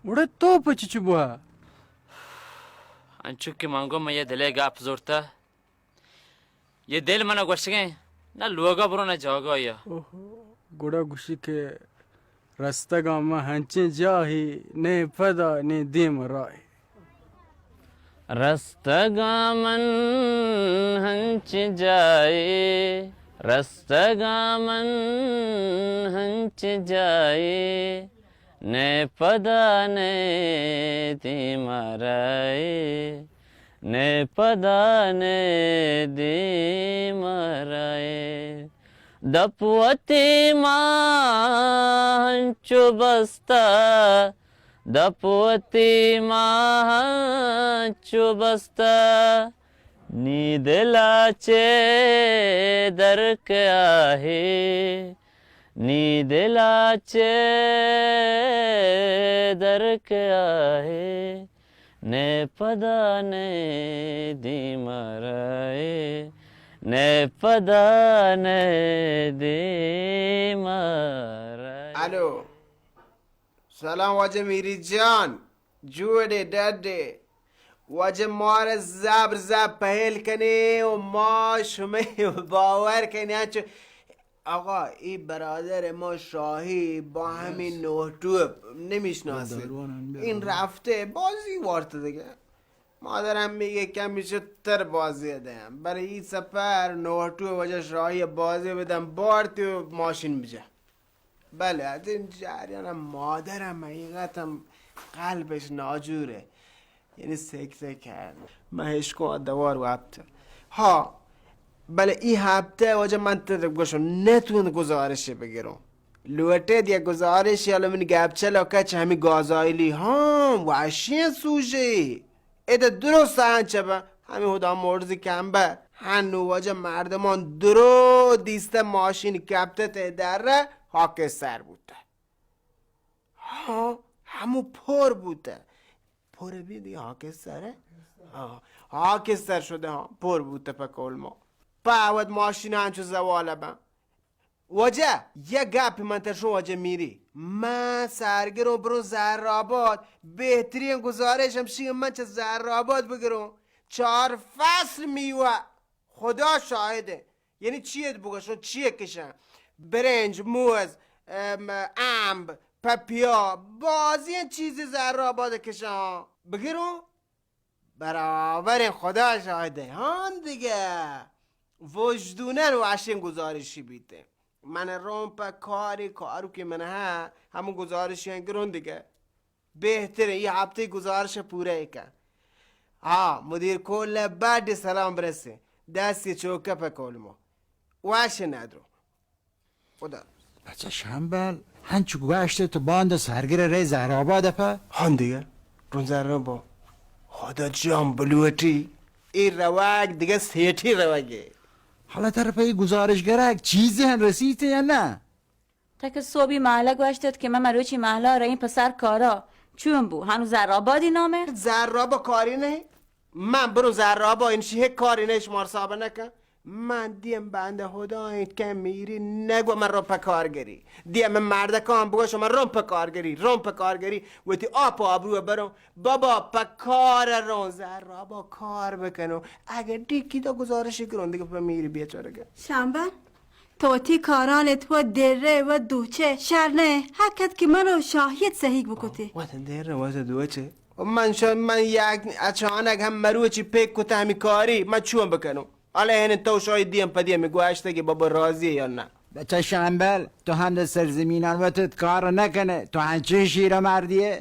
گڑا تو پچ چو بوا؟ انچو کہ من گوں من یہ دلے گپ زورتا، یہ دل منا گوشگیں، نہ لوگا برو نہ جاگایا۔ اوہو، گڑا گوشی کہ رستگاں من ہنچیں جاہے، نے پدا نے دیم راہے۔ رستگاں من ہنچیں جاہے، رستگاں من ہنچیں جاہے، نے پدا نے دیم راہے، نے پدا نے دیم راہے۔ دپ وتی ماں ہنچو بستہ، دپ وتی ماں ہنچو بستہ، نی دلا چے درک آہے، نی دلا چے درک آہے، نے پدا نے دیم راہے، نے پدا نے دیم راہے۔ الو۔ سلام واجہ میری جان، جوڑے ڈڈے؟ واجہ مارا زبر زبر پہل کنے و ما شمئے باور کنے انچو۔ آقا، ای برادر ما شاہی با ہمیں نوٹو نمیشناسے۔ این رفتے بازی وارت دیگه۔ مادرم میگه کمی تر بازی دیم، برای ای سفر نوٹو واجہ شاہی بازی بدم، بارتی و ماشین بجه۔ بلے، از این جریان مادرم حقیقتاً قلبش ناجوره، یعنی سکته کرد. من اشکو دوار و هفته. ها، بلے ای هفته واجہ من تر گوشم نتون گزارشی بگیرم. لوٹید یک گزارشی، حالا من گپ چلا کچ همی گازایلی ها، وحشی سوژه. ادا درست انچ بہ ہمے ہدا مرزی کمبر، ہنو واجہ مردمان درو دیستہ ماشین کپتہ تے درہ، خاکستر بوتہ. ہاں، ہمو پر بوتہ. پر بی دی خاکستر؟ ہاں، خاکستر شدہ، ہاں، پر بوتہ پہ کول ما. پہ اود ماشین انچو زوال بن. واجہ، یک گپ من تر شون واجہ میری. من سرگرم برون زرآباد، بہترین گزارش ہمشی من چہ زرآباد بگرون. چار فصل میوہ، خدا شاہدہ. یعنی چیت بگوشون، چیت کشن؟ برنج، موز، ام، امب، پپیا، بازین چیزی زرآباد کشن. بگرون؟ برابر، خدا شاہدہ. ہان دیگہ. وجدونن واشین گزارشی بیتہ. من رون پہ کاری، کارو کہ من ہاں، ہمو گزارشی گرون دیگہ. بہترین، یہ ہفتے گزارش پورا کن. ہاں، مدیر کل بڈ سلام برسے. دستی چوکہ پہ کول ما. واشین ندرو. خدا. بچہ شمبل، ہنچو گوشت تو باند سرگر رے زہرآباد پہ؟ ہان دیگہ، رون زہرآباد. خدا جان بلوٹی. ای روگ دیگہ سیٹھی روگے. حالا تر پہ ای گزارش گرگ چیزی ہن رسیتے یا نہ؟ تک صوبی محلہ گوشتت کہ من مروچی محلہ رئیم پسر کارا. چون بو؟ ہنو زہرآبادی نامے؟ زہرآباد کاری نہیں. من برو زرابا انشی ہک کاری نہ، شمار صاحب نکن. من دیم بندہ خدا انت کہ میری نگو من رو پہ کارگری. دیم من مردکان بگو شما رو پہ کارگری، رو پہ کارگری. وتی آپ آبرو برو. بابا پہ کار رو، زرابا کار بکنو. اگر ڈیکی دا گزارشی کرون دیگہ پہ میری بیچارگا. شامبر، تو وتی کاران تو درے و دوچے شر نہ، حقت کہ منو شاہیت صحیح بکتے. وت درے وت دوچے. و من شا-، من یک اچانک ہم مروچی پک کتہ ہمی کاری، من چون بکنوں؟ حالا ہن تو شاید دیم پہ دیم گوشتہ کہ بابا راضی یا نہ. بچہ شمبل، تو ہند سرزمینان وتت کار نہ کنے، تو ہنچین شیر مردیے،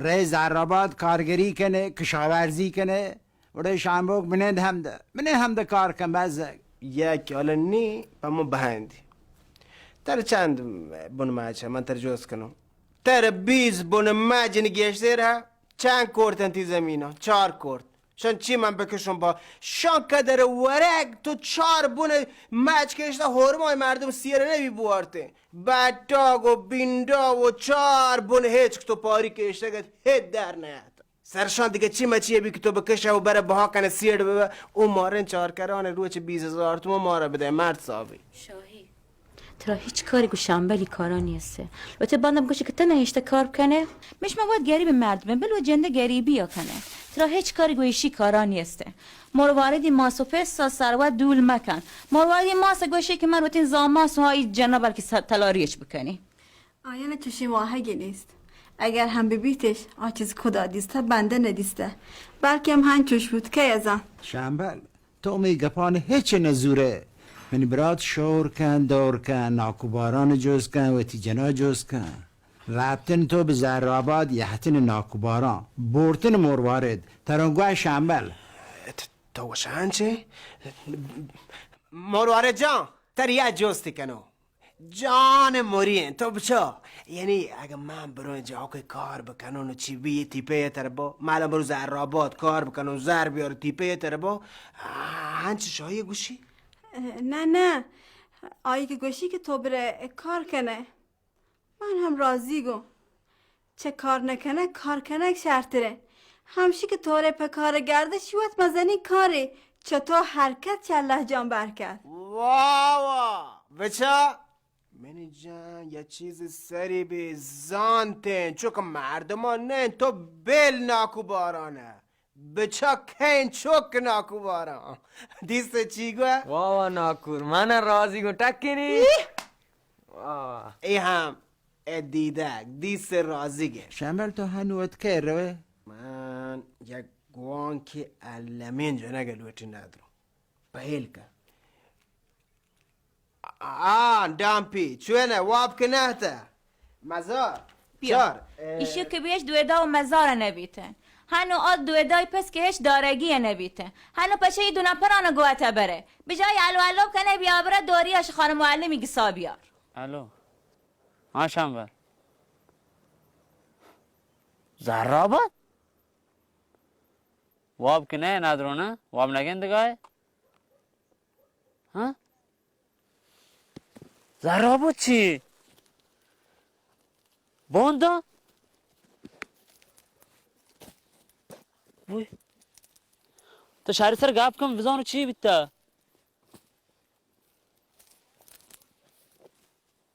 رے زرآباد کارگری کنے، کشاورزی کنے، وڑے شامبوک بنند ہمدہ، بنند ہمدہ کار کن بزگ. یک حالا نی، پہ من بہندی. تر چند بن ماچ من تر جوز کنوں. تر بیس بن ماچ نی گیشتر ہا. چند کورت انتی زمیناں؟ چار کورت. شان چی من بکشم با؟ شان قدر ورگ تو چار بن مچ کشتا، ہورمای مردم سیر نبی بوارتے. بٹاگ و بینڈا و چار بن ہچک تو پاری کشتگت، ہچ در نیات. سرشان دیگه چی مچی بی که تو بکشه و بره بها کنه سیر ببه، او مارن چارکران روچ بیست هزار تومان مارا بده، مرد صاحبی. شاهی. ترا هچ کاری گو شمبلی کارا نیسته. وتی بندم گوشی که تو نهشته کار بکنه؟ مش ما وت غریب مردمه، بل و جنده غریبی ها کنه. ترا هچ کاری گو ایشی کارا نیسته. مرواردی ماس و پس سروت دول مکن. مرواردی ماس گوشی که من وتین زاماس و هایی جنه بلکه س-، تلاریش بکنی. آیان چوشیں واهگے نیست. اگر هم ببیتش، آ چیز خدا دیسته، بنده ندیسته. بلکه هم هنچوش بوت، کئے ازان؟ شمبل، تو می گپان هچ نزوره. منی برات شور کن، دور کن، ناکوباران جوز کن، وتی جنا جوز کن. رپتن تو به زهرآباد، یهتن ناکوباران، بورتن مروارد، ترا گوه شمبل. ت-، تو وشان چه؟ مروارد جان، تریا جوست کنو. جان مرین، تو بچا. یعنی اگه من برو جاکه کار بکنون و چی بی تیپه تر با، مالا برو زهرآباد کار بکنون، زر بیار تیپه تر با، هنچ شایی گوشی؟ نه، نه. آئی که گوشی که تو بره کار کنه. من هم راضی گوں. چه کار نکنگ، کار کنگ شرتره. همشی که توره په کار گرده، شی وت مزنی کاره. چه تو حرکت چه الله جان برکت. واه واه، بچا. منی جان، یه چیز سری بی زانتین، چونکه مردمان نه، تو بل ناکو بارانه. بچا کئے انت چک ناکو باران. دیست چی گوه؟ واه واه ناکور، من راضی گوں ٹکینی. واه واه. ای هم ای دیدگ، دیست راضی گه. شمبل تو هنو ات کئے روه؟ من یک گوانکی المین جنگ لوٹی ندرو. پهل کن. آ، ڈامپی، چوئے نہ، واب کہ نہ تہ. مزار. بیا. چار. ایشی کہ بیش دویدا و مزار نبیتن. هنو آ دویدای پس کہ هچ دارگی نبیتن. هنو پچه ای دو نفران گوته بره. بجای الو الو کنه بیا بره دوری اش خانم معلمی گسا بیار. الو. ها شمبل. زهرآباد؟ واب کہ نہ، نادرو نہ؟ واب نگندگائے؟ ها؟ زهرآباد چی؟ باندا؟ وای. تو شهر سر گپ کن، بزانو چی بیتا.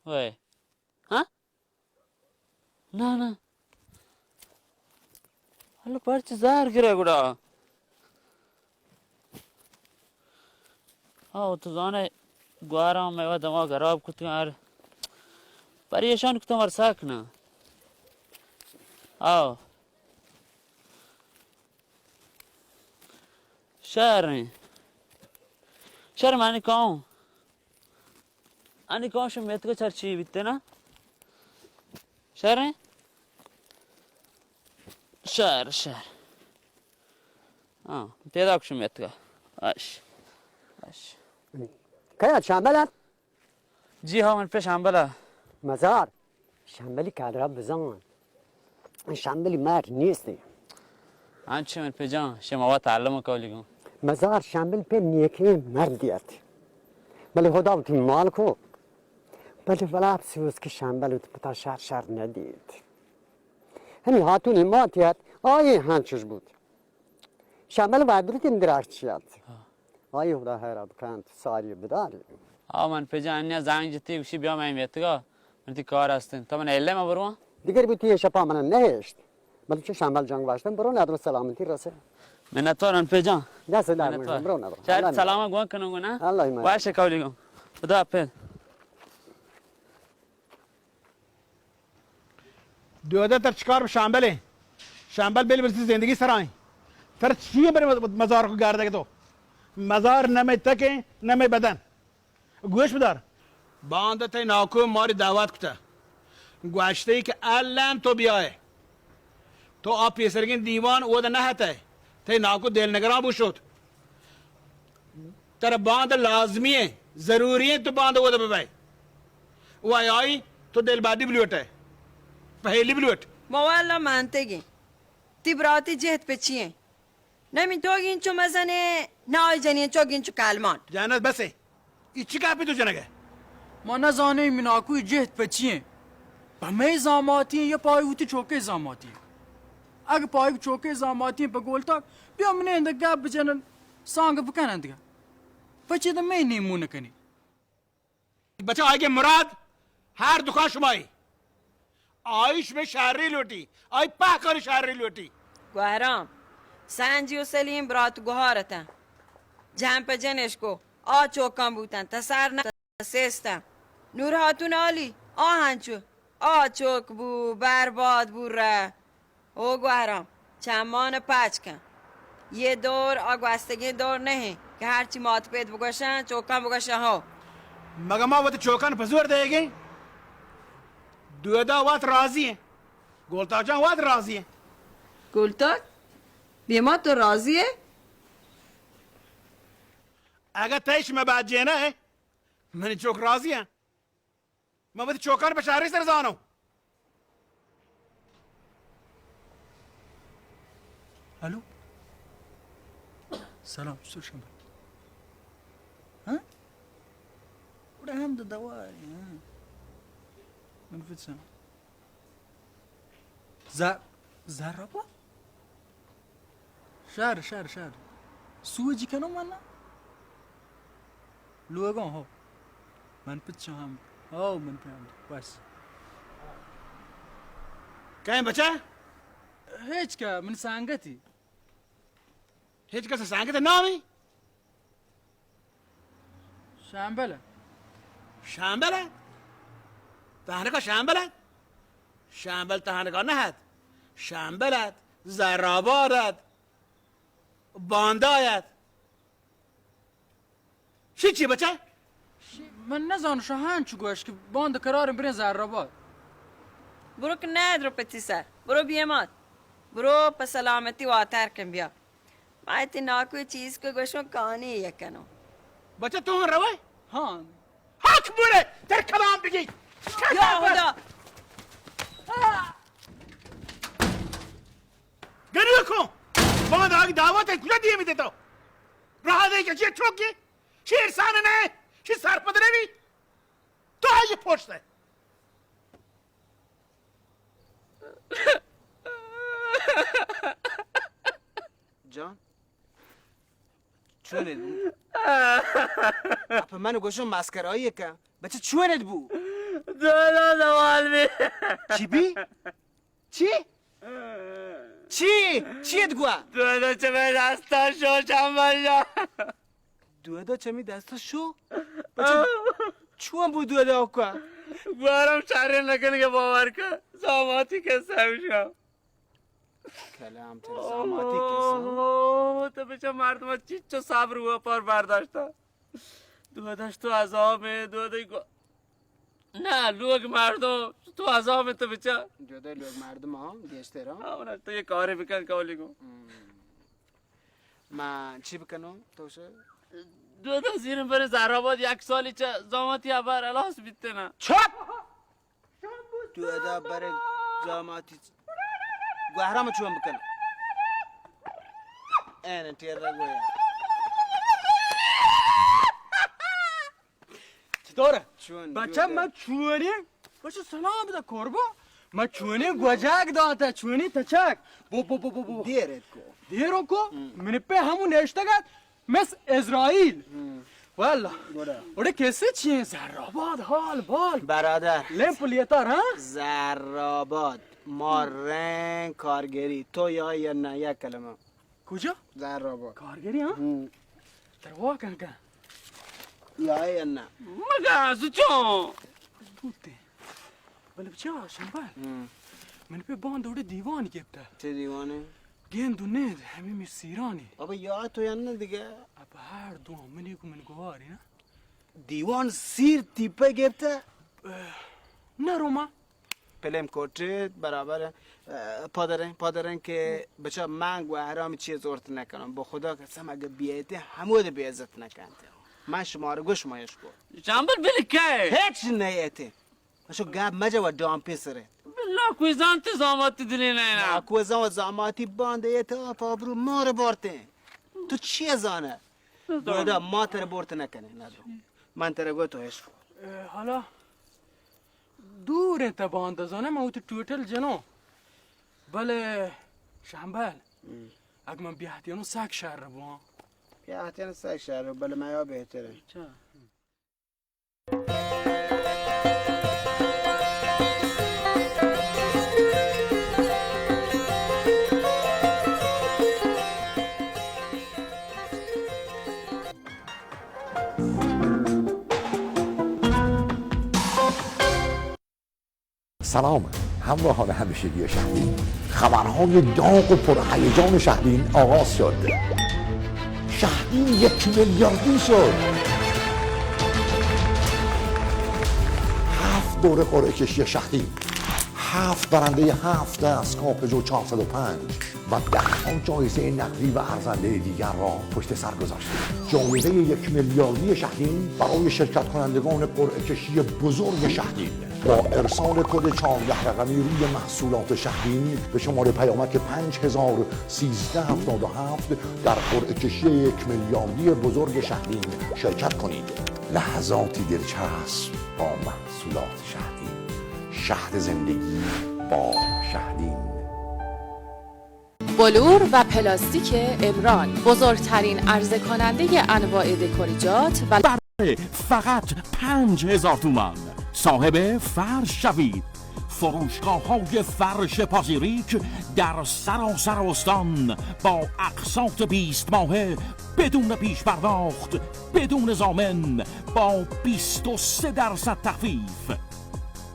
وای. ها؟ نه، نه. حالا پرچه زهر گره گڑا؟ آو، تو زانه گوارا میوه دما خراب کتگاں، هر پریشان کتگاں، ور ساک نه. آو. شهریں. شهر معنی کاؤں. انی کاؤں شو میتگا چرچی بیتے نا؟ شهریں؟ شهر، شهر. ها، پیدا کشو میتگا. اش. اش. کیا شامل است؟ جی ها، من پہ شمبل ءَ. مزار، شمبلی قدر ءَ بزان. شمبلی مٹ نیست. انچو من پہ جان، شما وت تعلم کولی گون. مزار، شمبل پہ نیکیں مردی ات. بلے خدا وتی مال کو. بلے ولا افسوس کہ شمبل وتی پتا شر شر ندیت. ہمی ہاتونی ماتی ات، آئی ہنچوش بود. شمبل وادرت اندراج چی ات. آئی خدا خیر بکنت، ساری بداری. آ من پہ جان انیا زنگ جتی، گوشی بیا من میتگا، من تی کار هستن. تو من ایلے ما برواں؟ دیگر بوتی شپا من نهشت. بلے چه شمبل جان گوشتن، برو ندر سلامتی رسه. منتوار من پہ جان. دست در منتوار. برو ندر. شاید سلام گون کنوں گو نا؟ الله ایمان. واشه کولی گون. خدا حافظ. دوده تر چکار به شمبلے؟ شمبل بل برسی زندگی سرائیں. تر چیئے بر مزار کو گردگ تو؟ مزار نمے تکیں، نمے بدن. گوش بدار. باندا تئی ناکو ماری دعوت کتا. گوشتے کہ الان تو بیائے. تو آ پیسرگیں دیوان اودا نہ ہتئے. تئی ناکو دل نگران بوشت. ترا باندا لازمی ایں، ضروری ایں تو باندا اودا ببئے. و آئی تو دل بدی بلوٹئے. پہلی بلوٹ. ما واللہ منتگیں. تی براتی جہد پہ چی ایں؟ نمی تو گینچو مزنے، نہ آئی جنین چو گینچو کالمان. جانت بس ایں. ای چی کاپی تو جنگ ئے؟ ما نزانیں مناکوی جہد پہ چی ایں؟ پہ مئے زاماتی ایں یا پہ آئی وتی چوکے زاماتی ایں؟ اگہ پہ آئی چوکے زاماتی ایں پہ گولتاک، بیا منے اندگہ گپ بجنن، سانگ بکن اندگہ. پچے دہ مئے نیمون کنی. بچہ، آئی مراد ہر دکان شمائی۔ آئی شمئے شری لوٹی، آئی پہکانی شری لوٹی۔ گوہرام، سنجی و سلیم برات گوہار اتن۔ جن پہ جنش کو، آ چوکان بوتن، تسر نہ سیستن۔ نور ہاتون عالی، آ ہنچو، آ چوک بو، برباد بو رہ۔ او گوہرام، چمان پچ کن۔ یہ دور آ گوستگیں دور نہیں کہ ہرچی مات پیت بگوشن، چوکان بگوشن ہو۔ مگہ ما وتی چوکان پہ زور دئیگیں؟ دودا وت راضی ہیں۔ گلتاک جان وت راضی ہیں۔ گلتاک، دیما تو راضی ہے؟ اگہ تئی شمئے بعد جینا ہے، منی چوک راضی ہیں۔ من وتی چوکان پہ شہری سر زانوں۔ ہلو۔ سلام، سر شمبل۔ ہاں؟ گڑا ہم دو دوا ہے، ہاں۔ من پچھاں۔ ز-، زراباد؟ شر، شر، شر۔ سوجی کنو من؟ لوگاں ہو۔ من پچھاں ہم۔ ہو، من پچھاں ہم۔ بس۔ کئے بچہ؟ ہچ کا، من سنگتی۔ ہچ کس سنگت نامی؟ شامبل۔ شامبل ات؟ تہنگا شامبل ات؟ شامبل تہنگا نہ ات۔ شامبل ات، زرآباد ات، باندای ات۔ شی چی بچہ؟ شی، من نزانو شاہان چو گوش کہ باند قرار برین زرآباد۔ برو کہ نہ درو پتی سر، برو بیمات۔ برو پہ سلامتی واتر کن بیا۔ ما تی ناکو چیز کو گوشوں کانی یکنو۔ بچہ تو ہم روئے؟ ہاں۔ حق بولے، تر کلام بگی۔ یا خدا۔ گریو کو، باند آگی دعوت ہے، کجا دیے میتے تو؟ رہا دے کہ چیئے چوکی؟ شیر سانے نہ، شیر سرپد روی۔ تو آئیے پوچھتا ہے۔ جان، چون ات بو؟ اپا من گوشم مسکرائی کن۔ بچہ چون ات بو؟ دودا زوال بی۔ چی بی؟ چی؟ چی؟ چی ات گوا؟ دودا چہ مئے دستا شو شامبل جان۔ دودا چمی دستا شو؟ بچہ چون بو دودا اوکا؟ گوارم شرین نکنگے باور کن۔ زاماتی کسہ ہمیشہ۔ کلام تر زاماتی کسہ۔ اوہ، تو بچہ مردم چیچو صبر ہوا پر برداشتا۔ دودش تو عذاب ہے، دودی گو-، نہ، لوگ مردم تو عذاب ہے تو بچہ۔ دودی لوگ مردم ہاں، گیشتر ہاں۔ ہاں، نہ، تو یہ کارے بکن کولی کو۔ ہم۔ ما چی بکنوں تو شے؟ دودا زیرم برے زرآباد یک سالی چہ زاماتی ابر الاس بیتے نا۔ چپ! دودا برے زاماتی گوہرام چون بکن؟ این ٹیر گویا۔ چطور؟ چون بچہ دودا؟ ما چونی؟ بچہ سلام دا قربان۔ ما چونی گوجاگ داتا، چونی تچک۔ بو، بو، بو، بو، بو۔ دیر ات کو۔ دیروں کو؟ ہم۔ من پہ ہمو نشتگت۔ مس اسرائیل۔ ہم۔ واللہ۔ گڑا۔ اوڑے کسے چی ہیں؟ زرآباد، حال، بال۔ برادر۔ لیمپ لیتار، ہاں؟ زرآباد۔ ما رنگ کارگری۔ تو یا یا نہ، یک کلمہ۔ کجا؟ زرآباد۔ کارگری، ہاں؟ ہم۔ تروا کن کن۔ یا یا نہ۔ مگا سچو۔ بوتے۔ بلے بچا، شمبل۔ ہم۔ من پہ باند اوڑے دیوان گپتا۔ چے دیوانے؟ گند و نیند، ہمے می سیرانی۔ ابا یا تو یا نہ دیگہ۔ اب ہر دو منی کو من گواری نا۔ دیوان سیر تیپہ گپتا؟ نہ روما۔ پلم کوٹت برابر، اه، پادریں، پادریں کہ بچا من گوہرام چیز زورت نکنم۔ با خدا قسم اگہ بیایتے ہمود بے عزت نکنت۔ من شما رو گوش مایش کو۔ شامبل بلی کئے؟ ہچ نیتے۔ اشو گپ مجو ڈامپے سرے۔ بالله کوئی زانتے زاماتی دلی نه نا۔ کوئی زان زاماتی باندے تا پابرو مار بارتے۔ تو چی زانه؟ گودا ما تر بورت نکنه، ندرو۔ من تر گو تو اش۔ اه، حالا دور انت باند زانه، ما تو ٹوٹل جنو۔ بله شامبل۔ اگه من بیاهتیانو سک شر بوان۔ بیاهتیانو سک شر، بله ما یا بهتره۔ اچھا۔ سلام همراهان همیشگی شهدین. خبرهای داغ و پرهیجان شهدین آغاز شد. شهدین یک میلیاردی شد. هفت دوره قرعه کشی شهدین، هفت برندهٔ هفت اسکاپ جو چهارصد و پنج و ده‌ها جایزهٔ نقدی و ارزندهٔ دیگر را پشت سر گذاشتیم. جایزهٔ یک میلیاردی شهدین برای شرکت کنندگان قرعه کشی بزرگ شهدین با ارسال کد چهارده رقمی روی محصولات شهدین به شمارهٔ پیامک پنج هزار سیزده هفتاد و هفت در قرعه کشی یک میلیاردی بزرگ شهدین شرکت کنید. لحظاتی دلچسب با محصولات شهدین. شهد زندگی با شهدین. بلور و پلاستیک امران، بزرگترین عرضه کنندهٔ انواع دکوریجات و بر فقط پنج هزار تومان صاحب فرش شوید. فروشگاه‌های فرش پازیریک در سراسر استان با اقساط بیست ماهه بدون پیش پرداخت، بدون ضامن، با بیست و سه درصد تخفیف.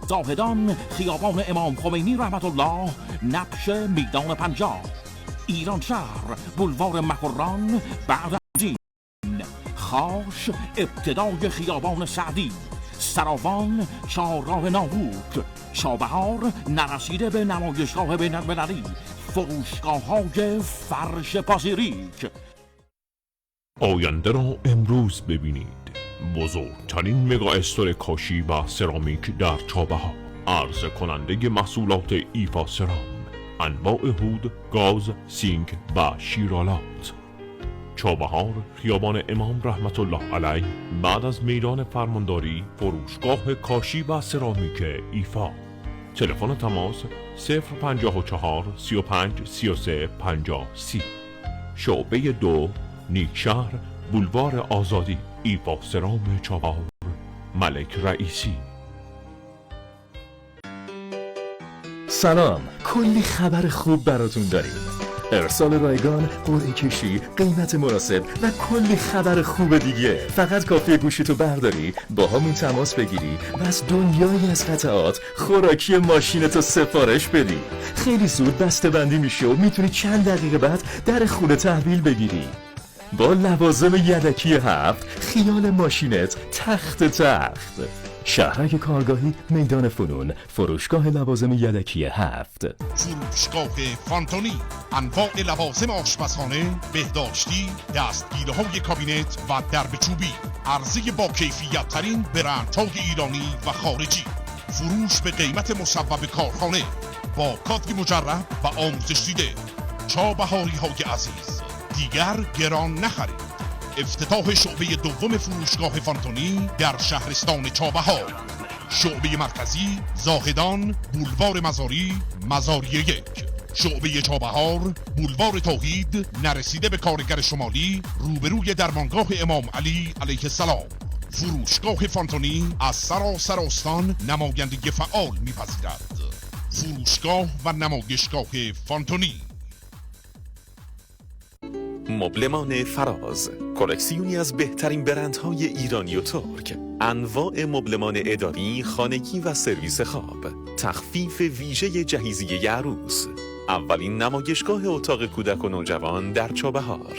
زاهدان، خیابان امام خمینی رحمت الله، نقش میدان پنجاه، ایرانشهر، بولوار مکران، بعد از این خاش، ابتدای خیابان سعدی، سراوان، چهارراه ناهوک، چابهار، نرسیده به نمایشگاه بین‌المللی، فروشگاه‌های فرش پازیریک. آینده را امروز ببینید. بزرگترین مگا استور کاشی و سرامیک در چابهار. عرضه کنندهٔ محصولات ایفا سرام، انواع هود، گاز، سینک و شیرآلات. چابهار، خیابان امام رحمت الله علیه، بعد از میدان فرمانداری، فروشگاه کاشی و سرامیک ایفا. تلفن تماس: صفر پنجاه و چهار، سی و پنج، سی و سه، پنجاه، سی. شعبهٔ دو، نیکشهر، بولوار آزادی، ایفا سرام چابهار، ملک رئیسی. سلام، کلی خبر خوب براتون داریم. ارسال رایگان، قرعه کشی، قیمت مناسب و کلی خبر خوب دیگه. فقط کافیه گوشیتو برداری، با همون تماس بگیری و از دنیایی از قطعات، خوراکی، ماشینتو سفارش بدی. خیلی زود بسته‌بندی می‌شه و می‌تونی چند دقیقه بعد در خونه تحویل بگیری. با لوازم یدکی هفت، خیال ماشینت تخت تخت. شهرک کارگاهی، میدان فنون، فروشگاه لوازم یدکی هفت. فروشگاه فانتونی، انواع لوازم آشپزخانه، بهداشتی، دستگیره‌های کابینت و درب چوبی، عرضهٔ با کیفیت ترین برندهای ایرانی و خارجی، فروش به قیمت مصوب کارخانه، با کادر مجرب و آموزش دیده. چابهاری‌های عزیز، دیگر گران نخرید. افتتاح شعبهٔ دوم فروشگاه فانتونی در شهرستان چابهار. شعبهٔ مرکزی، زاهدان، بولوار مزاری، مزاری یک. شعبهٔ چابهار، بولوار توحید، نرسیده به کارگر شمالی، روبروی درمانگاه امام علی علیه السلام. فروشگاه فانتونی از سراسر استان نمایندهٔ فعال می‌پذیرد. فروشگاه و نمایشگاه فانتونی. مبلمان فراز، کلکسیونی از بهترین برندهای ایرانی و ترک، انواع مبلمان اداری، خانگی و سرویس خواب، تخفیف ویژهٔ جهیزیهٔ عروس، اولین نمایشگاه اتاق کودک و نوجوان در چابهار.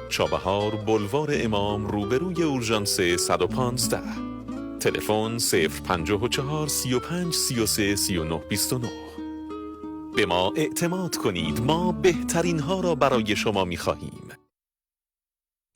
چابهار، بلوار امام، روبروی اورژانس صد و پانزده. تلفن: صفر پنجاه و چهار، سی و پنج، سی و سه، سی و نه، بیست و نه. به ما اعتماد کنید، ما بهترین ها را برای شما می‌خواهیم.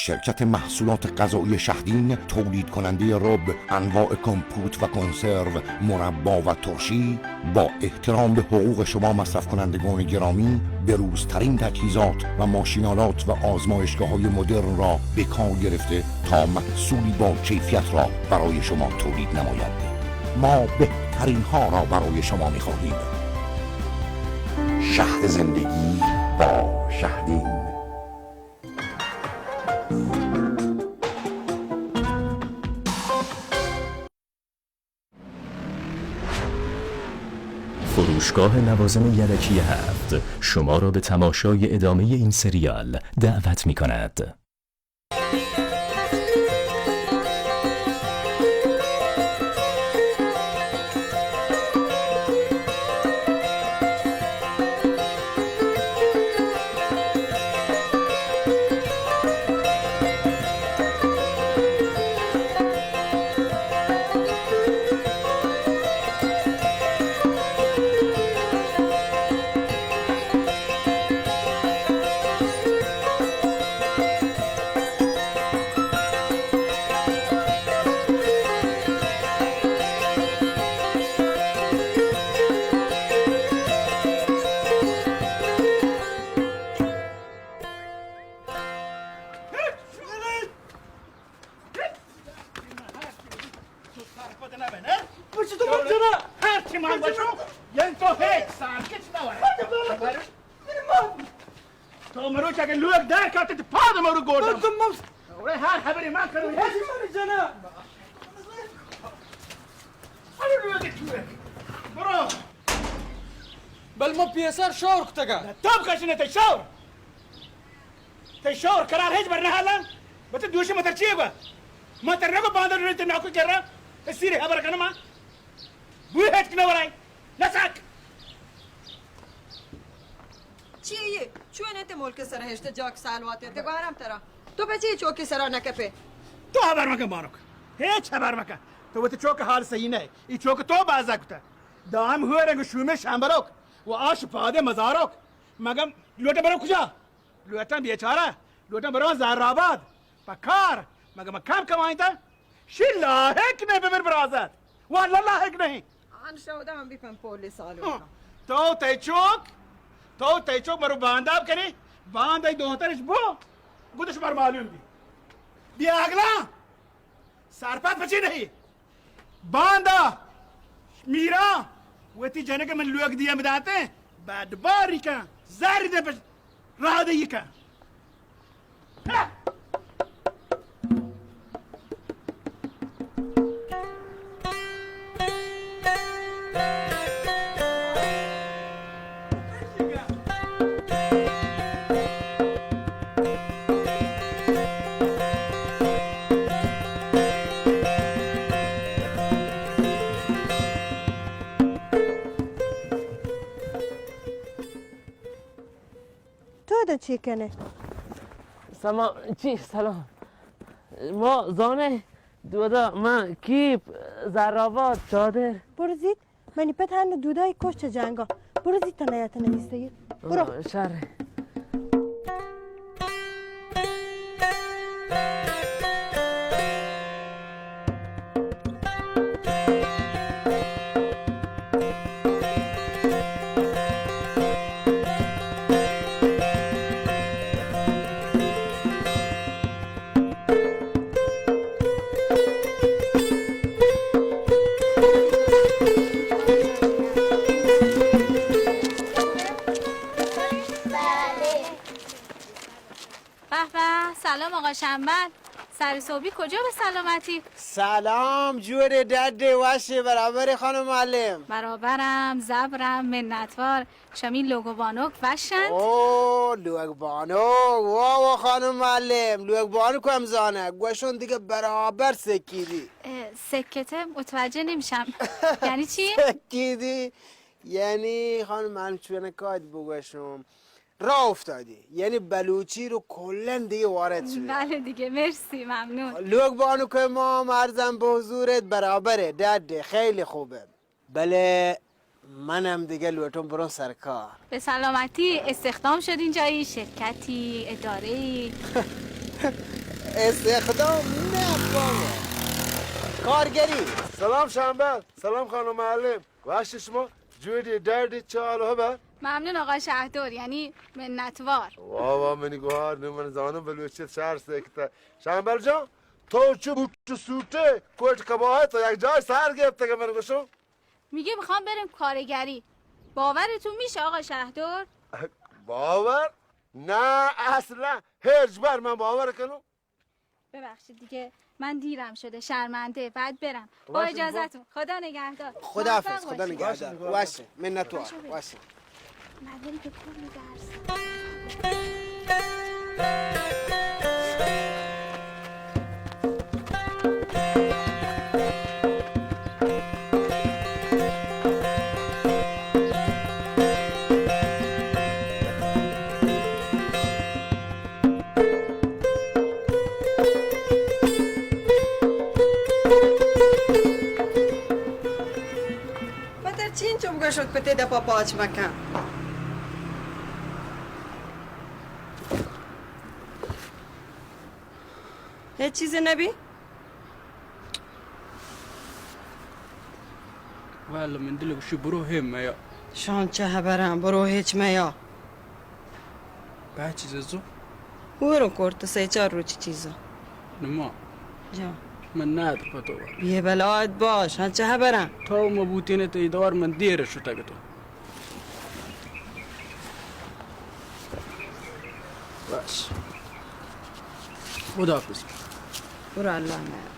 شرکت محصولات غذایی شهدین، تولید کنندهٔ رب، انواع کمپوت و کنسرو، مربا و ترشی، با احترام به حقوق شما مصرف کنندگان گرامی، بروزترین تجهیزات و ماشین‌آلات و آزمایشگاه‌های مدرن را به کار گرفته تا محصولی با کیفیت را برای شما تولید نماید. ما بهترین ها را برای شما می‌خواهیم. شهد زندگی با شهدین. فروشگاه لوازم یدکی هفت شما را به تماشای ادامهٔ این سریال دعوت می‌کند. پت نہ بہ، نہ؟ پچ تو من جنا۔ ہر چی من بچو، یعنی تو ہیچ ساکت نہ ورے۔ تو مروچ اگه لوگ در کپت، تو پاد مرو گوردم۔ تو مم- اوه، ہر خبری من کنو۔ پچ من جنا۔ برو لوگ تو۔ برو۔ بل ما پیسر شور کتگا۔ تو کش نہ تے شور۔ تئی شور قرار ہچ بر نہ حالاں۔ بچہ دوشی متر چیے گوا؟ متر نہ گو باندر رہی تے ناکو کر رہا۔ تے سیرے خبر کنما۔ بوی ہچ نہ ورائی۔ نہ ساک۔ چی یہ؟ چون تے ملک سر ہشت جاک سال واتے تے گوارم ترا۔ تو پہ چی چوکی سرا نہ کپے؟ تو خبر مکن بانک۔ ہچ خبر مکن۔ تو وت چوک حال صحیح نہ۔ ای چوک تو بازا کتا۔ دائم ہوئے رنگ شومے شامبروک۔ و آش پادے مزاروک۔ مگم لوٹے برو کجا؟ لوٹاں بیچارہ، لوٹاں برو زر آباد۔ پہ کار، مگہ من کم کمائینتہ؟ شی لاحق نہ بہ من برازت۔ واللہ لاحق نہیں۔ آن شودا ہم بی پن پولیس آلو۔ ہاں۔ تو تئی چوک، تو تئی چوک مرو بانداب کنی، باندائی دوہترش بو، گدش بر معلوم بی۔ بیا اگلا۔ سرپد پچی نہیں۔ باندا میرا وتی جنک من لوگ دیا بداتے، بعد باری کن، زاری دے پہ راہ دے کن۔ تو دا چی کنے؟ سما-، چی؟ سلام۔ ما زانے دودا من کیپ، زرآباد، چادر۔ برزیت۔ منی پت ہنو دودای کشت چہ جنگا۔ برو زیت نیت نویستی۔ برو۔ شر۔ به به، سلام آقا شنبل. سر صبحی کجا به سلامتی؟ سلام، جوڑے، ڈڈے، وشے، برابرے خانم معلم؟ برابرم، زبرم، منتوار. شمی لوگ و بانک وشنت؟ او، لوگ بانک، وا وا خانم معلم، لوگ بانک هم زانه، گوشون دیگه برابر سکیدی. اه، سکته متوجه نمیشم. یعنی چی؟ سکیدی؟ یعنی خانم معلم چونه کاید بگوشم؟ راه افتادی. یعنی بلوچی رو کلاً دیگه وارد شده. بله دیگه، مرسی، ممنون. لوگ بانک ما هم عرضم به حضورت برابره، ڈڈه، خیلی خوبه. بلے من ہم دگہ لوٹوں بروں سرکار۔ به سلامتی استخدام شدین جایی، شرکتی، اداره‌ای؟ استخدام نه بابا، کارگری. سلام شنبل، سلام خانم معلم، وش شما؟ جوڑی، ڈڈی، چال و خبر؟ ممنون آقا شهدور، یعنی منتوار. وا وا منی گوهار، نو من زانم بلوچیت شهر سکته. شنبل جان، تو چو بوٹ و سوٹه، کوٹ کباهه، تو یک جای سر گرفته که من گوشم. میگه می‌خوام برم کارگری. باورتون می‌شه آقا شهدور؟ باور؟ نه اصلاً. هیچ بر من باور کنم. ببخشید دیگه، من دیرم شده، شرمنده، باید برم. با اجازه‌تون. خدا نگهدار. خداحافظ، خدا نگهدار. باشه، منتوار. باشه. مردم که کلی درس. پتر چین چو بگشت پتے دپا پاچ مکن. هیچ چیزی نبی؟ والله من دل گوشی برو هم میا. شان چه خبرم، برو هیچ میا. به چیز زو؟ هورو کرت سه چار روچی چیزا. نما. جا. من نہ اتک پہ تو وت۔ بے بلاہت باش، ہاں چہ ہبراں؟ تو مبوتین ات، اے دور من دیر شتگ تو۔ بس۔ خدا حافظ۔ برو اللہ میار۔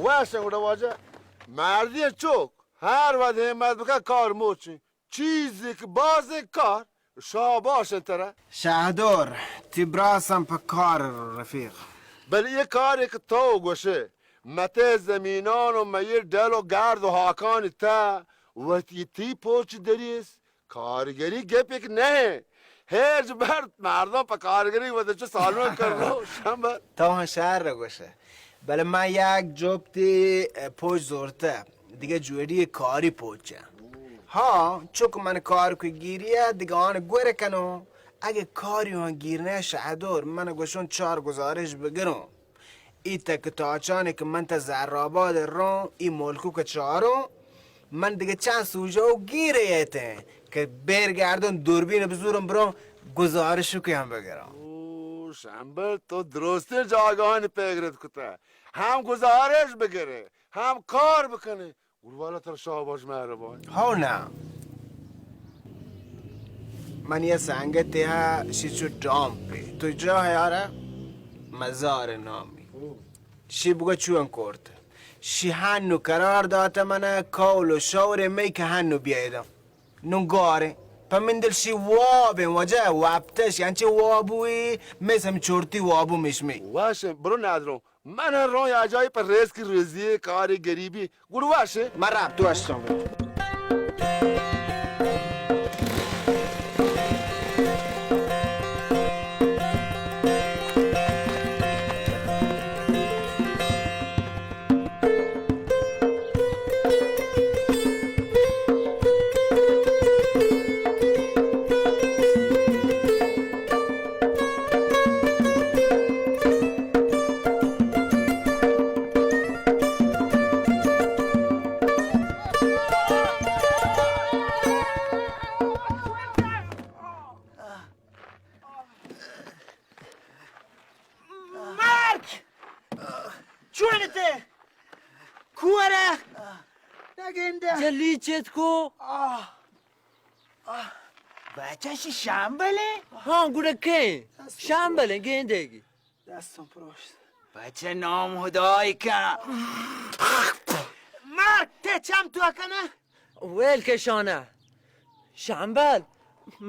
وش گڑا واجہ، مردی چوک، ہر وقت ہمت بکن کار موچی۔ چیزے کہ بازیں کار، شاباش انت ترا۔ شاہدور، تئی براس ہم پہ کار رفیق۔ بلے اے کارے کہ تو گوشے، متے زمینان و مئے ڈل و گرد و ہاکانی تہ وتی تئی پوچ دریس، کارگری گپے کہ نہ۔ ہیچ بر مردم پہ کارگری وت چو سالون کر رو شمبر۔ تو ہم شر گوشے۔ بلے من یک جپتے پوچ زورتہ، دگہ جوڑی کاری پوچ۔ ہاں، چک من کار کو گیری ء دگہ آن گور کنوں۔ اگہ کاری آن گیر نہ شاہدور، من گوشوں چار گزارش بگروں۔ ای تک تاچانے کہ من تا زرآباد روں، ای ملکو کہ چاروں، من دگہ چند سوژہ و گیر ایتیں کہ بیر گردوں دوربین بزوروں بروں گزارشو کہ ہم بگروں۔ او شمبل، تو درستیں جاگہانی پیگرت کتہ۔ ہم گزارش بگرے، ہم کار بکنے۔ گڑا والا ترا شاباش مہربان۔ ہو نا۔ من یہ سنگتے ہا شی چو ڈامپے۔ تو جا یارا مزار نامی۔ شی بگا چون کرت۔ شی ہنو قرار داتا من قول و شور می کہ ہنو بیایدم۔ نوں گاریں۔ پہ من دل شی وابیں واجہ، وپتش، انچیں وابوی، میں سم چورتی وابو مشمی۔ واش، برو نادرو۔ من ہر روں یا جائی پر ریز کی روزی، کاری گریبی، گڑ واش۔ من رب تو اشتوں۔ مرگ! چون تے؟ کورا؟ نگندہ۔ جلی چت کو؟ آہ۔ آہ۔ بچہ شی شامبل ہے؟ ہاں، گڑا کئے؟ شامبل ہے، گندگی۔ دستم پروشت۔ بچہ نام خدای کن۔ مرگ تے چم تو کنہ؟ ویل کشانہ۔ شامبل،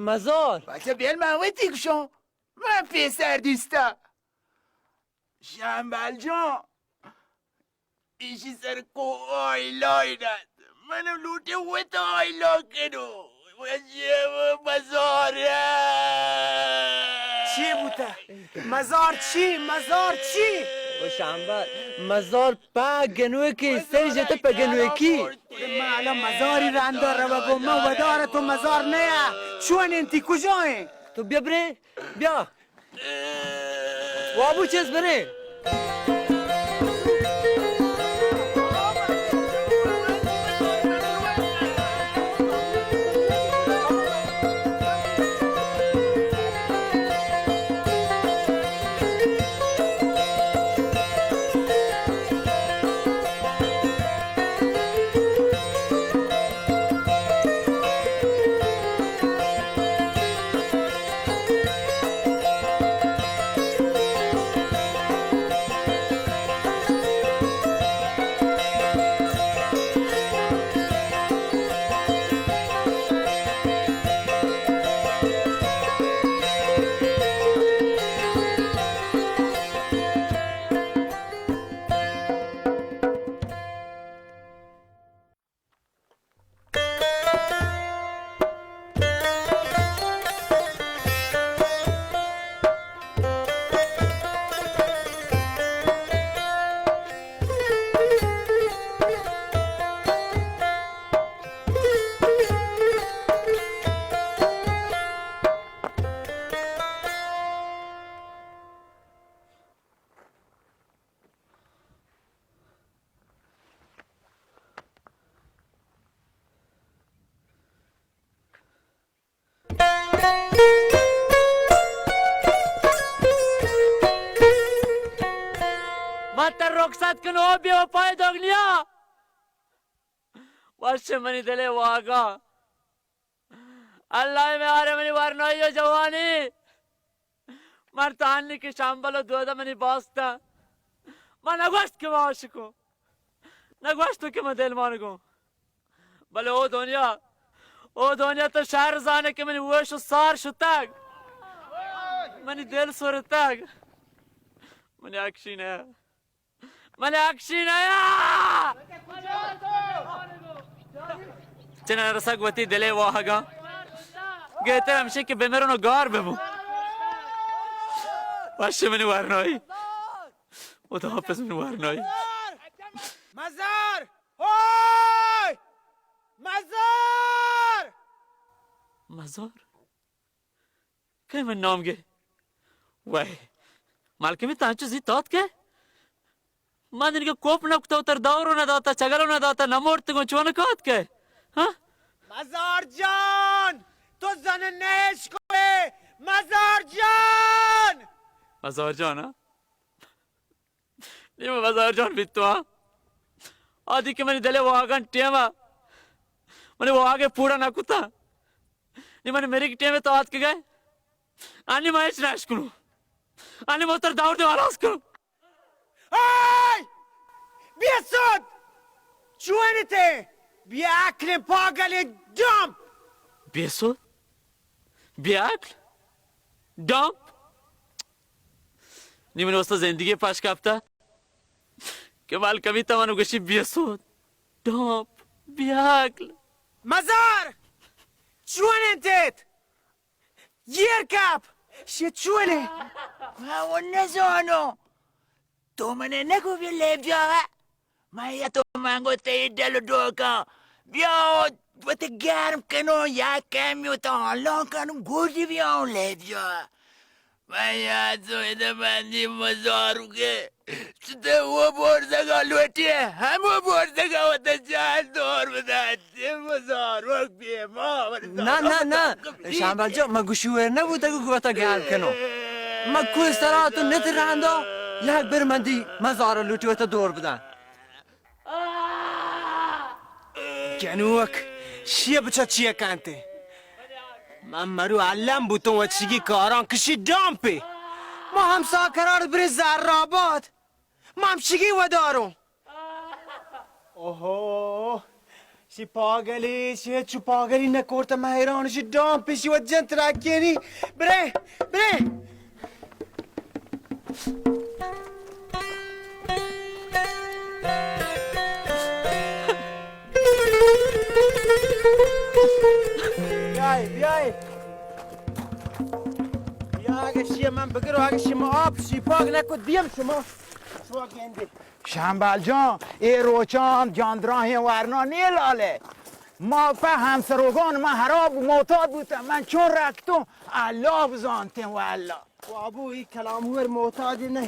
مزار۔ بچہ بیل من وتی کشوں۔ من پیسر دیستہ۔ شمبل جان، ایشی سر کو آئلہ نت۔ من لوٹے وت آئلہ کنو۔ وجہ مزار۔ چی بوتا؟ مزار چی؟ مزار چی؟ او شمبل، مزار پہ گنوکی، سری جتے پہ گنوکی۔ من الان مزاری رندا روگو، من ودار تو مزار نیا۔ چون انتی کجا ہیں؟ تو بیا برے، بیا۔ وابو چست بریں۔ من ترا رخصت کنوں، او بے وفائے دگنیا۔ وش منی دلے واہگاں۔ اللہ ءِ میار، منی ورنائی ءُ جوانی۔ من تہنی کہ شمبل ءُ دودہ منی باست اَنت۔ من نہ گوشت کہ من عاشقوں، نہ گوشت کہ من دلمانگوں۔ بلے او دنیا، او دنیا، تو شر زانے کہ منی ہوش ءُ سار شتگ، منی دل سرتگ، منی اکشی نیا۔ من اکشی نیا۔ چہ نہ رسگ وتی دلے واہگاں۔ گہتر ہمشی کہ بمرن ءُ گار ببوں۔ وش منی ورنائی۔ خدا حافظ منی ورنائی۔ مزار! اوئے! مزار! مزار؟ کئے من نام گے؟ وای، ملکمی تانچو زی تات کے؟ من دنگا کوپ نہ کتا، تر دور نہ داتا، چگل نہ داتا، نہ مورتگوں، چون کات کے؟ ہاں؟ مزار جان، تو زن نیش کوئے، مزار جان! مزار جان، ہاں؟ نی من مزار جان بیتوں، ہاں؟ آدی کہ منی دلے واہگان ٹیما، منی واہگے پورا نہ کتا۔ نی منی مریگ ٹیمے تو آتکگئے۔ انی من ہچ نہ اشکنوں۔ انی من تر دور دے ہلاس کنوں۔ آئی! بے سود! چون تے؟ بے عقل پاگل ڈمپ! بے سود؟ بے عقل؟ ڈمپ؟ نی منی واسطہ زندگی پش کپتا کہ ملکمی تو منو گشی بے سود، ڈمپ، بے عقل۔ مزار! چون انت؟ جیر کپ! شی چونے؟ من و نزانو۔ تو منے نگو بیا لیب جا؟ من یا تو منگو تے ڈل ڈوکا۔ بیا وت گرم کنو یا کمی و تو حالان کنو گوجی بیا لیب جا۔ من یا تو ادا بندی مزارو کے۔ چتے وہ بورزگا لوٹی ہے، ہم وہ بورزگا وت جان دور بدات۔ نہ، نہ، نہ، شامبل جان، من گوشی ویر نبوتگ کہ وتا گرم کنو۔ من کوہ سرا تو نت رندا، یک بر من دی مزار لوٹی وتا دور بدن۔ گنوک، شیے بچا چیے کنتے؟ من مرو علم بوتوں و چیگی کاران کشی ڈامپے۔ ما ہمسا قرار برے زر آباد۔ من ہمشگی وداروں۔ اوہو، شی پاگلی، شی چو پاگلی نکورتا، من حیران، شی ڈام پیشی و جن ترکینی۔ برے، برے۔ بیائے، بیائے۔ بیا، اگه شی من بگرو، اگه شما آپ شی پاک نکد، بیم شما۔ شما گندی۔ شمبل جان، اے روچان جاندراہیں ورنا نیلالے۔ ما پہ ہمسروگان من حراب و معتاد بوتم، من چون رکتوں، اللہ بزانتیں واللہ۔ بابو، ای کلام ور معتادی نہ،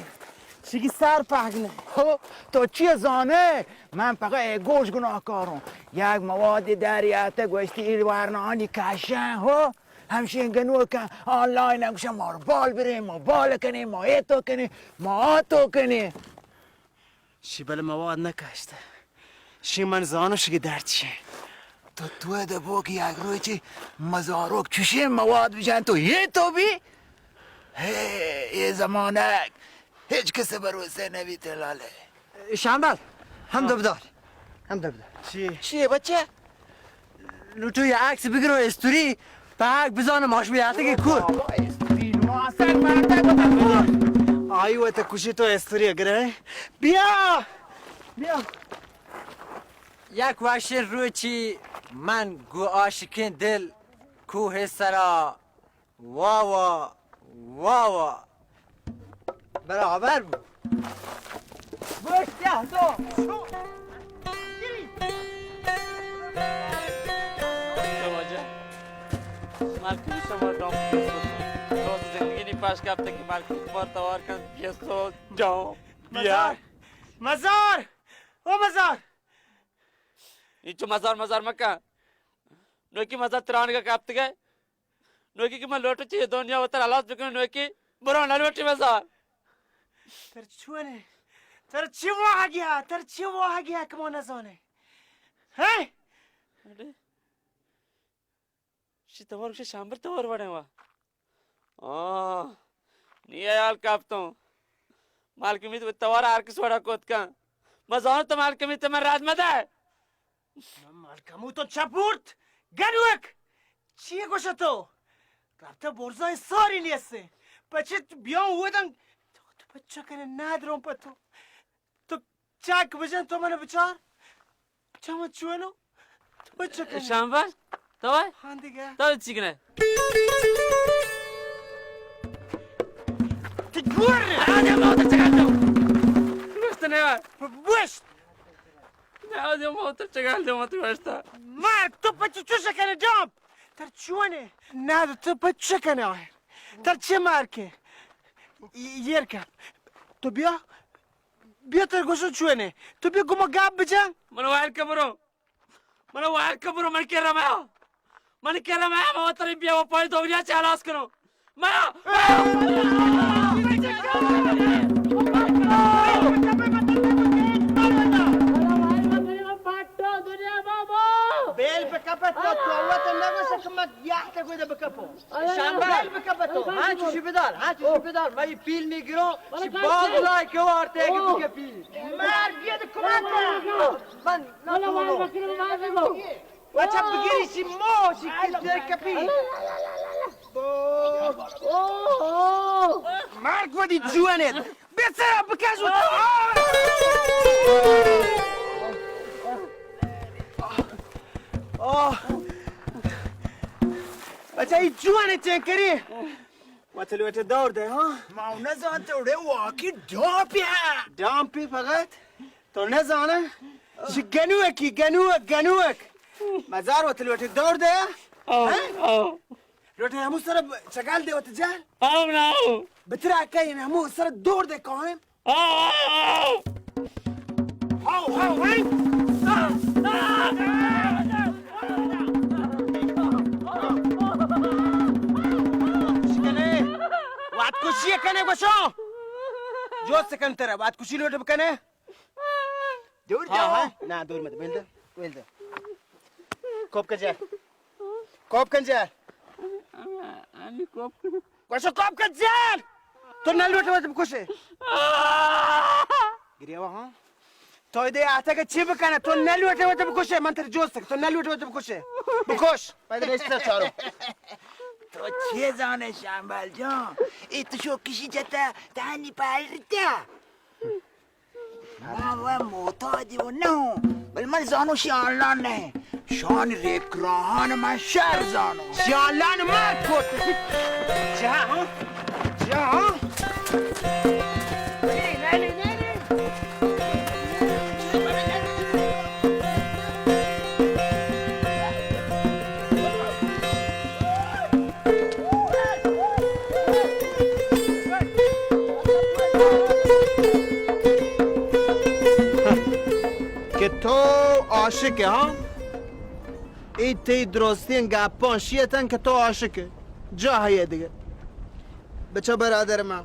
شگی سر پہگ نہ۔ ہو، تو چی زانے؟ من فقط اے گوش گناہکاروں۔ یک موادی در یاتے گوشتی ای ورنانی کشن، ہو۔ ہمشین گنوکن آنلاین گوشن ما رو بال بریں، ما بال کنیں، ما اے تو کنیں، ما آ تو کنیں۔ شی بلے مواد نہ کشتہ۔ شی من زانو شگی درد چی۔ تو تو دبو کہ یک روچی مزاروک چوشیں مواد بجن تو یہ تو بھی؟ ہے، یہ زمانہ ہچ کس بھروسے نہ بیت لالے۔ شامبل، ہم دبدار۔ ہم دبدار۔ چی؟ چی بچہ؟ لوٹو یا عکس بگرو استوری، پاک بزانم آش بیاتے کہ کور۔ استوری نو اصل مرتا کو۔ آئی و تو کشی تو استوری گرے۔ بیا! بیا! یک وشیں روچی من گو عاشقیں دل کوہ سرا وا وا، وا وا۔ برابر بو۔ بوش کیا تو؟ واجہ، ملکوی شما ڈام پیسو۔ تو زندگی نی پاش کپتے کہ ملکوی شما توار کن پیسو ڈام۔ بیا۔ مزار! مزار! او مزار! اینچو مزار مزار مکن۔ نوکی مزار ترانگا کپتگے۔ نوکی کہ من لوٹوں چہ اے دنیا وتر ہلاس بکنوں، نوکی برو نہ لوٹی مزار. تر چونے؟ تر چی واہگیا؟ تر چی واہگیا کہ ما نزانے؟ ہیں؟ اڑے، شی توار گوشے شامبل توار وڑیں وا. آہ، نی حیال کپتوں. مالکمی تو توار ہر کس وڑا کت کن. ما زانوں تو مالکمی تو من رد مدے. من مالکمو تو چپورت، گنوک. چی گوشے تو؟ رابطہ برزا ساری نیستے. پچت بیاں ودن. تو، تو بچہ کنے ندروں پہ تو. تو چاک بجن، تو من بچار. چما چونو؟ تو بچہ کنے؟ شامبل، تو ہے؟ ہاں دیگہ. تو چی کنے؟ تو گور! آدم موت چگل دو. گوشت نے یار. گوشت. نه، آدم موت چگل دو، مت گوشتا. مار، تو پچ چوش کنے ڈامپ؟ تر چونے؟ نه، تو پچ کنے آہر؟ تر چه مار کے؟ یر کن. تو بیا. بیا تر گوشو چونے. تو بیا گما گپ بجن. من وائر کبرو. من وائر کبرو، من کرا میا. من کرا میا، من تری بیا و پای دنیا چالاس کنو. میا. بیل بکپت تو، تو وت نگوش کہ من یاخت گوده بکپو. شامبل. بیل بکپت تو. ہاں، چوشی بدار، ہاں، چوشی بدار. من یہ پیل میگیرو، چی باز لائک وارتے کہ بکپی. مار بیاد کمک. من نتونو. بچه بگیری چی مو، چی کلتر کپی. مرگ ودی جوانت. بسرا بکشو. آه. آه. بچه ای جوانت چنکری. وت لوٹے دور دے، ہاں؟ ما نزانت اڑے واقعی ڈامپی ہے. ڈامپی فقط؟ تو نزانے؟ شی گنوکی، گنوک، گنوک. مزار وت لوٹے دور دے. او، ہاں؟ او. لوٹے ہمو سر چگل دے وت جال. او، نا، او. بترا کہیں ہمو سر دور دے کہیں. آ، آ، آ۔ ہاؤ، ہاؤ، ہاؤ۔ چی کنے؟ وات کشی کنے گوشو؟ جو سکن ترا وات کشی لوٹ بکنے؟ دور ہاں، جاؤ۔ ہاں۔ نہ، دور مت، ویل دے، ویل دے۔ کوپ کجا؟ کوپ کنجر۔ آنی کوپ کن۔ گوشو کوپ کنجر۔ تو نہ لوٹے وت بکشے۔ گریوا ہاں۔ تو دے آتا کہ چی بکنے؟ تو نہ لوٹے وت بکشے۔ من تر جوست کہ تو نہ لوٹے وت بکشے۔ بکش۔ پیدا نیست چارو۔ تو چی زانے شامبل جان؟ ای تو شو کشی جتا تانی پالتا۔ من و محتاجی و نہ اوں، بل من زانوں شیالان نہ، شان ریک راہان من شر زانوں۔ شیالان مات کت۔ جا ہاں، جا ہاں۔ کہ تو عاشق ئے، ہاں؟ اے تئی درستیں گپاں شیتن کہ تو عاشق ئے۔ جاہے دگہ۔ بچہ برادر من،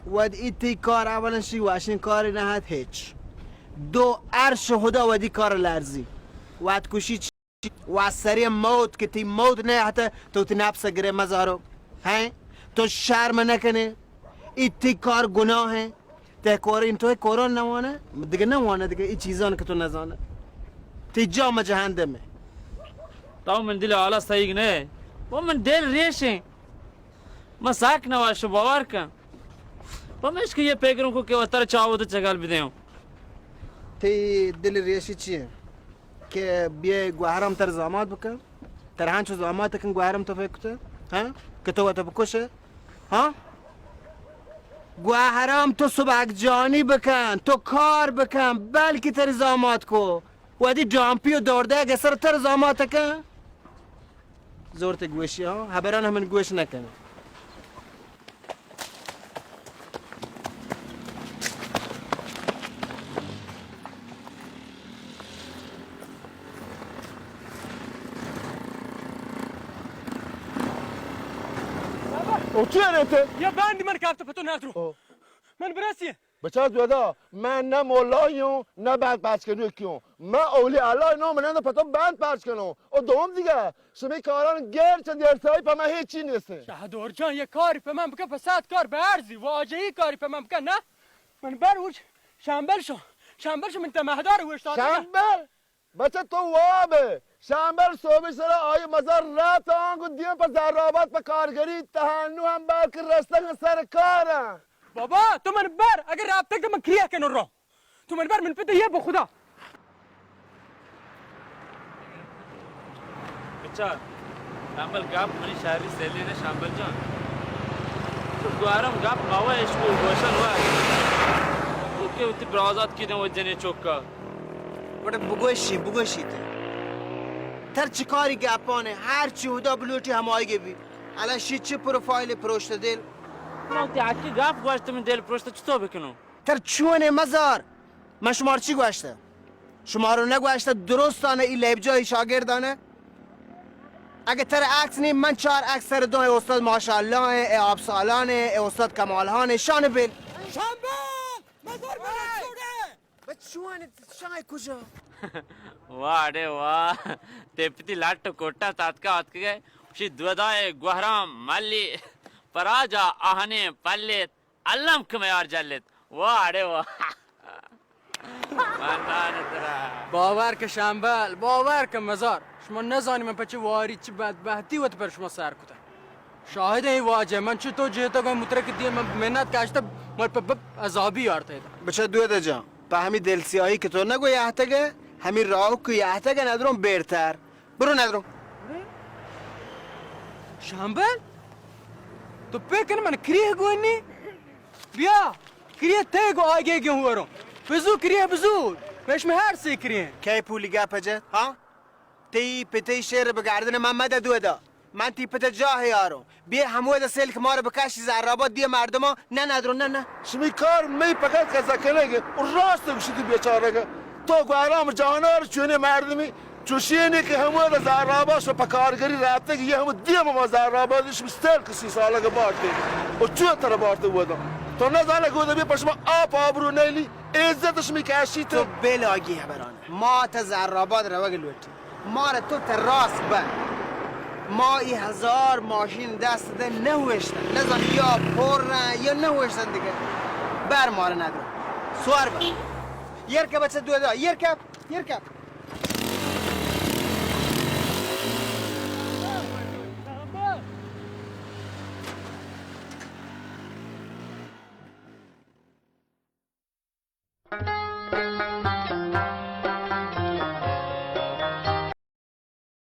وہدے اے تئی کار اولاً شی واشیں کارے نہ ات ہچ۔ دو عرش ہدا وہدی کار لرزی۔ وت کشی و سرے موت کہ تئی موت نہ ات، تو تئی نفس گرے مزارو۔ ہیں؟ تو شرم نہ کنے؟ اے تئی کار گناہ ہیں۔ تہ کورین تو قرآن نہ وانے، دگہ نہ وانے دگہ، اے چیزان کہ تو نہ زانے۔ تئی جا مہ جہندم ہے۔ تو من دل حالا سہیگ نہ، وہ من دل ریشیں۔ من ساک نواش باور کن۔ پمیش کہ یہ پیگروں کو کہ وتر چاو تو چگل بدیوں۔ تئی دل ریشی چی ہے؟ کہ بیئے گوہرام تر زامات بکن، تر ہنچو زامات کن گوہرام تو فکر کتے، ہاں؟ کہ تو وتا بکشے، ہاں؟ گوہرام تو سبک جانی بکن، تو کار بکن، بلکہ تر زامات کو، وہدی ڈامپی و دوردہ گسر تر زامات کن۔ زورتے گوشی ہاں، ہبران ہمن گوش نکن۔ او چی ارے تے؟ یا بندی من کافت پتو نادرو۔ او۔ من برسی۔ بچا دودا، من نہ مولایوں، نہ بند پاچ کنوکیوں۔ من اولی اللہ نو من نہ پتو بند پاچ کنوں۔ او دوم دیگہ، شمی کاران غیر چند ارسائی پہ من ہیچی نیستے۔ شاہدور جان، یہ کاری پہ من بکن، پہ صد کار بہ ارزی، واجہی کاری پہ من بکن، نہ؟ من بر اوچ شامبل شو، شامبل شو من تہ مہدار ہوشتاد۔ شامبل؟ بچہ تو واب ئے۔ شامبل صوبی سرا آئی مزار رات آنگو دیم پہ زہرآباد پہ کارگری تہانو ہم بلکہ رستگ سرکاراں۔ بابا، تو من بر، اگر رابطہ تو من کریا کنو رو۔ تو من بر من پتہ یہ بخدا۔ بچار، شامبل گپ منی شہری سیلے نہ شامبل جان۔ تو گوارم گپ ماوا اشکو گوشن وا۔ تو کہ وتی برازات کی دن و جنے چوکا۔ وڑے بگوشی، بگوشی تے۔ تر چکاری گپانے، ہر چی ہدا بلوٹی ہمائی گے بی۔ الان شی چی پروفائل پروشت دل؟ من تی حقی گپ گوشت من دل پروشت چطور بکنو؟ تر چونے مزار؟ من شمار چی گوشتہ؟ شمارو نگوشتہ درستانہ ای لیبجاہی شاگردانہ؟ اگہ تر عکس نی من چار عکس سر دو اے استاد ماشاءاللہ اے، اے آبسالان اے، اے استاد کمال ہان اے، شان بل۔ شامبل! مزار مزار چھوڑے! بچوان شای کجا؟ واہ ڈے واہ۔ تپتی لٹ کوٹا تاتکا آتکگے۔ شی دودا اے گوہرام ملی۔ پراجا آہنے پلیت۔ الم کہ میار جلت۔ واہ اڑے واہ۔ منان ترا۔ باور کہ شمبل، باور کہ مزار۔ شما نزانی من پہ چہ واری، چہ بدبہتی وت پر شما سر کتہ۔ شاہد ایں واجہ، من چہ تو جہتگ اوں مترک دیے، من منت کشتہ، من پہ بپ عذابی آرتہ ادا۔ بچہ دودا جان، پہ ہمی دل سیاہی کہ تو نگو یہتگہ، ہمی راہو کہ یہتگہ ندروں بیرتر۔ برو ندرو۔ شمبل؟ تو پکن من کریہ گونی؟ بیا، کریہ تے گو آگے گے ہورو۔ بزو کریہ بزو۔ پیش میں ہر سے کریہ۔ کئے پولی گپ جت؟ ہاں؟ تئی پتئی شعر بگردن من مدہ دودا۔ من تی پتہ جاہ یارو۔ بیا ہمودا سلک مارا بکشی زہرآباد دیہ مردماں۔ نہ ندرو، نہ، نہ۔ شمی کار مئی پکت قضا کنگ و راست گوشی تو بیچارگ۔ تو گوہرام جانار چونی مردمی چوشینی کہ ہمودا زہرآباد شو پہ کارگری راتگ، یہ ہم دیم ما زہرآباد شمی سلک سی سالگ بارتے۔ و چو تر بارتے ودا۔ تو نزانہ گودا بی پشما آپ آبرو نیلی، عزت شمی کشی تو۔ تو بل آگی خبران۔ ما تا زہرآباد روگ لوٹی۔ مارا تو تہ راست بر۔ ما ای ہزار ماشین دست دہ نہ ہوشتن، نزان یا پر یا نہ ہوشتن دیگہ۔ بر مارا ندرو۔ سوار بر۔ یر کپ بچہ دودا، یر کپ، یر کپ۔